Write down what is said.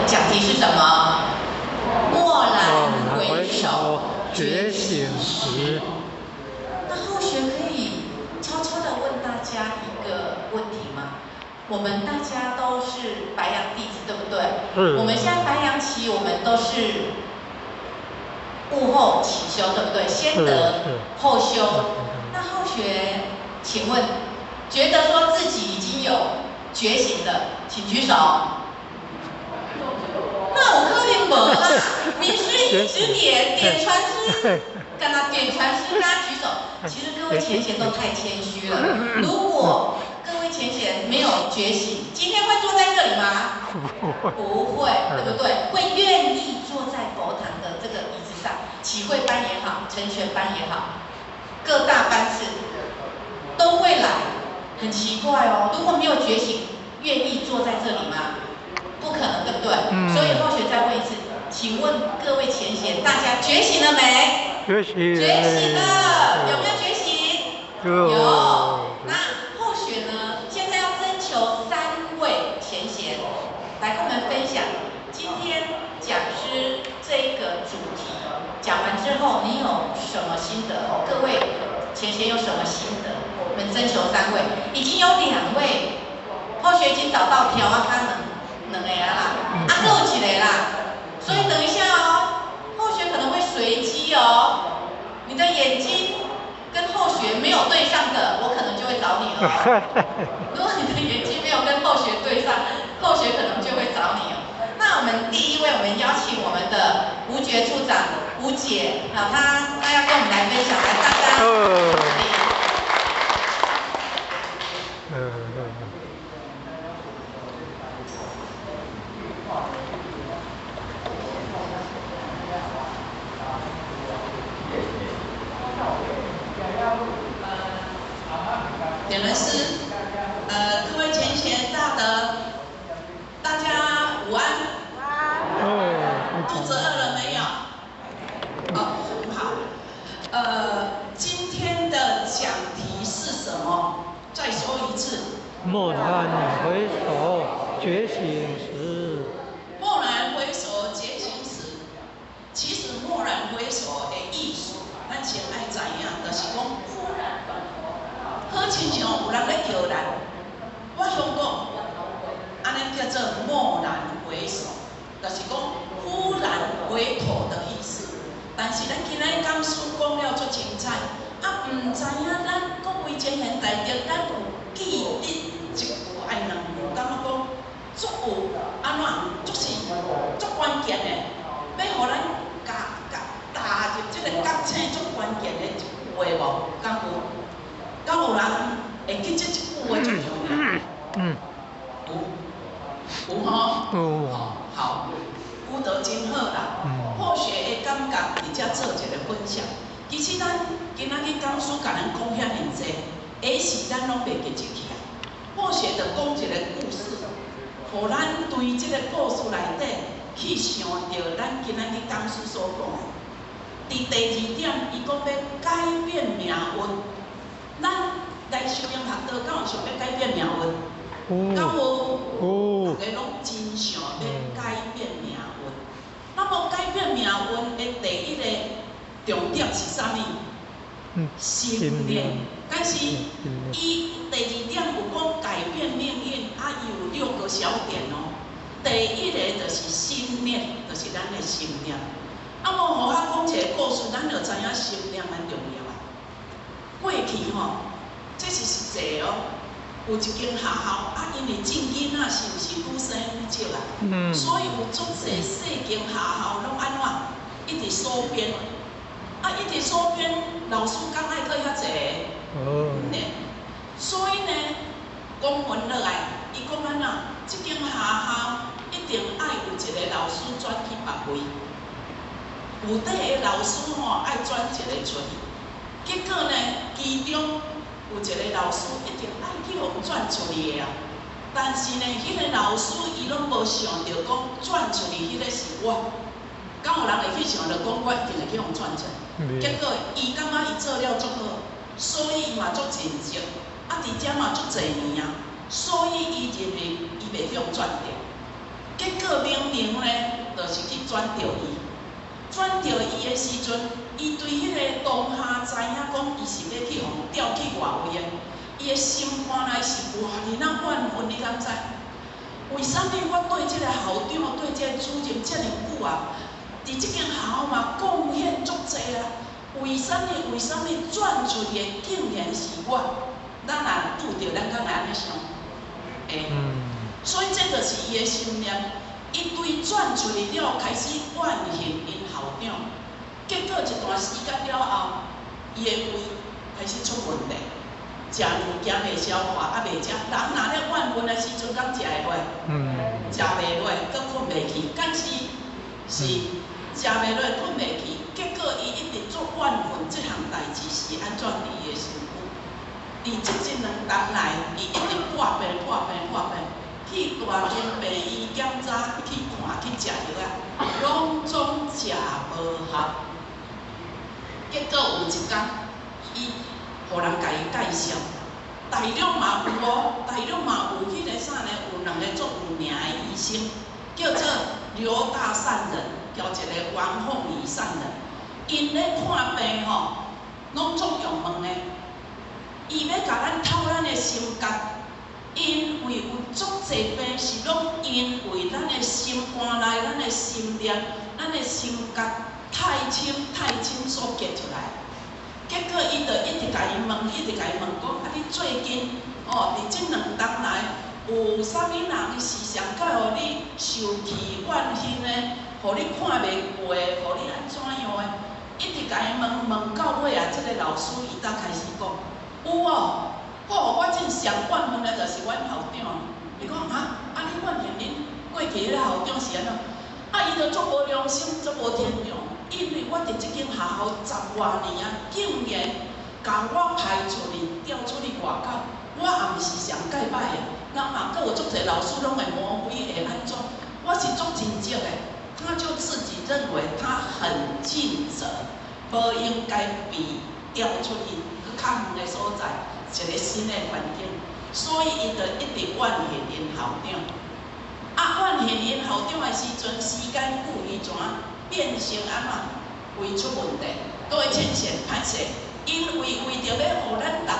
講題是什麼？蓦然回首，覺醒時。那後學可以悄悄地問大家一個問題嗎？我們大家都是白羊弟子，對不對？嗯。我們現在白羊期，我們都是悟後起修，對不對？先得後修。那後學，請問，覺得說自己已經有覺醒的，請舉手。那有可能無啦，名師一直點，點傳師，敢若點傳師，大家舉手。其實各位前賢都太謙虛了。如果各位前賢沒有覺醒，今天會坐在這裡嗎？不會，對不對？會願意坐在佛堂的這個椅子上，啟慧班也好，成全班也好，各大班次都會來。很奇怪哦，如果沒有覺醒，願意坐在這裡嗎？不可能，對不對？所以後學再問一次，請問各位前賢，大家覺醒了沒？覺醒。覺醒了，有沒有覺醒？有。那後學呢？現在要徵求三位前賢來跟我們分享今天講師這個主題。講完之後，你有什麼心得？各位前賢有什麼心得？我們徵求三位，已經有兩位後學已經找到條啊，他兩個啊啦，啊，閣有一個啦，所以等一下哦，後學可能會隨機哦，你的眼睛跟後學沒有對上的，我可能就會找你了。如果你的眼睛沒有跟後學對上，後學可能就會找你哦。那我們第一位，我們邀請我們的吳覺處長吳姐，好，她要跟我們來分享，來大家。點傳師，各位前賢大德，大家午安。肚子餓了沒有？哦，很好。今天的講題是什麼？再說一次。蓦然回首，覺醒時。蓦然回首，覺醒時。其實蓦然回首的意思，咱先愛知影，就是講忽然轉頭，好親像有人咧叫咱，我想講，按呢叫做蓦然回首，就是講忽然回頭的意思。但是咱今仔日講師講了足精彩，啊，毋知影咱各位前賢大德，咱有記得一句愛兩句，感覺講足有按怎，足是足關鍵的，欲予咱共共踏入這個覺醒足關鍵的一句話無？敢有？敢有人會記這一句話足重要？有，有吼？有。好，有就真好啦。後學的感覺佇遮做一個分享。其實咱今仔日講師共咱講遐爾濟，下是咱攏袂記得起來。後學就講一個故事，予咱對這個故事內底去想著咱今仔日講師所講的。佇第二點，伊講欲改變命運。咱來修行學道，敢有想欲改變命運？敢有？大家攏真想欲改變命運。那麼改變命運的第一個重點是啥物？心念。但是伊第二點有講改變命運，啊，伊有六個小點哦。第一個就是心念，就是咱的心念。啊，無予我講一個故事，咱就知影心念蠻重要啊。過去吼，這是實際哦。有一間學校，啊，因為種囡仔是毋是愈生愈少啊？所以有足濟細間學校攏按怎，一直縮編，啊，一直縮編，老師敢愛閣遐濟？呢，所以呢，講分落來，伊講按怎，這間學校一定愛有一個老師轉去別位，有底的老師吼愛轉一個出去，結果呢，其中有一個老師一定愛去予轉出去的啊，但是呢，彼個老師伊攏無想著講轉出去彼個是我，敢有人會去想著講我一定會去予轉出去？結果伊感覺伊做了足好，所以伊嘛足盡責，啊，佇遮嘛足濟年啊，所以伊認為伊袂去予轉掉。結果能量呢，就是去轉著伊，轉著伊的時陣，伊對彼個當下知影講，伊是欲去予調去外圍的，伊的心肝內是偌爾仔怨恨，你敢知？為啥物我對這個校長、對這個主任遮爾久啊？佇這間學校嘛貢獻足濟啊！為啥物？為啥物轉出去的竟然是我？咱若拄著，咱敢會按呢想？會。所以這就是伊的心念。伊對轉出去了，開始怨恨𪜶校長。結果一段時間了後，伊的胃開始出問題，食物件袂消化，啊袂食。人若咧怨恨的時陣，敢食會落？食袂落，閣睏袂去。敢是是食袂落，睏袂去。結果伊一直做怨恨這項代誌是按怎佇伊的身軀？佇這一兩冬內，伊一直破病、破病、破病，去大間病院檢查、去看、去食藥仔，攏總食無效。結果有一工，伊予人共伊介紹，大陸嘛有哦，大陸嘛有彼個啥呢？有兩個足有名的醫生，叫做劉大善人，交一個王鳳儀善人。𪜶咧看病吼，攏總用問的。伊欲共咱透咱的心結，因為有足濟病是攏因為咱的心肝內、咱的心念、咱的心結太深太深所結出來。結果伊就一直共伊問，一直共伊問講：啊，你最近哦，佇這兩冬來有啥物人是上較予你受氣怨恨的，予你看袂過，予你按怎樣的？一直共伊問問到尾啊，這個老師伊才開始講：有哦，吼，我真上怨恨的就是阮校長。伊講啊，啊你怨恨恁過去彼個校長是按怎？啊，伊就足無良心，足無天良，因為我佇這間學校十外年啊，竟然共我派出去調出去外口，我也毋是上蓋歹的，人嘛閣有足濟老師攏會魔鬼會按怎？我是足盡責的，他就自己認為他很盡責，無應該被調出去去較遠的所在，一個新的環境，所以伊就一直怨恨𪜶校長。啊，怨恨𪜶校長的時陣，時間久伊怎變成按怎？胃出問題，各位淺顯歹勢，因為為著欲予咱逐